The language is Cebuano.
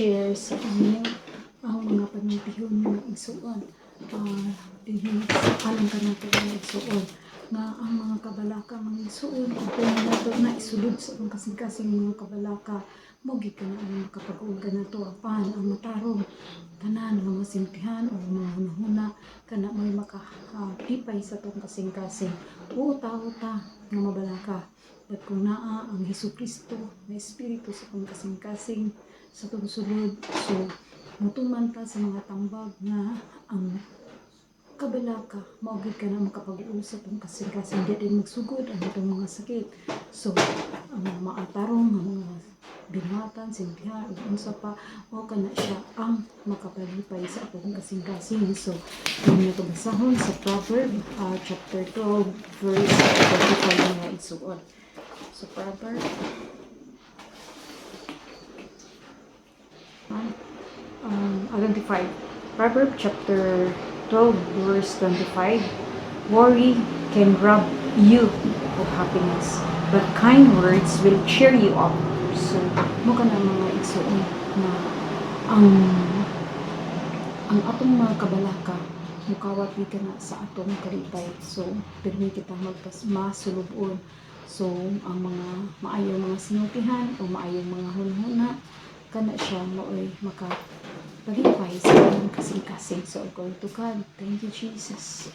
Share sa inyo ang mga panultihon, mga igsuon, dinhi sa alang kanato, mga igsuon, nga ang mga kabalaka, mga igsuon, kung pwede nato na isulod sa atong kasing-kasing mga kabalaka, mo gid ka na ang makapag-uol kanato. Apan ang matarong tanan nga mga sintihan o mga hunahuna kana may makapipay sa atong kasing-kasing. Oo, tao ta nga mabalaka, but kung naa ang Hesus Kristo na espiritu sa atong kasing-kasing, sa atong sulod, so mutuman ta sa mga tambag nga ang kabalaka mao gid ka na makapag-uol sa atong kasing-kasing. Di din magsugod ang atong mga sakit. So ang mga maatarong nga mga binuhatan, sintihan ug unsa pa, mao kana siya ang makapalipay sa atong kasing-kasing. So kung nato basahon sa Proverb chapter 12 verse 25, mga igsuon. So Proverb 25. Proverb chapter 12 verse 25: "Worry can rob you of happiness, but kind words will cheer you up." So mo kana, mga igsuon, na ang atong mga kabalaka mukawat di kana sa atong kalipay. So pirmi kita magpas masulubon. So ang mga maayong mga sinultihan o maayong mga hunhuna, kana siya maoy makapalipay sa atong kasing-kasing. So glory to God. Thank you, Jesus.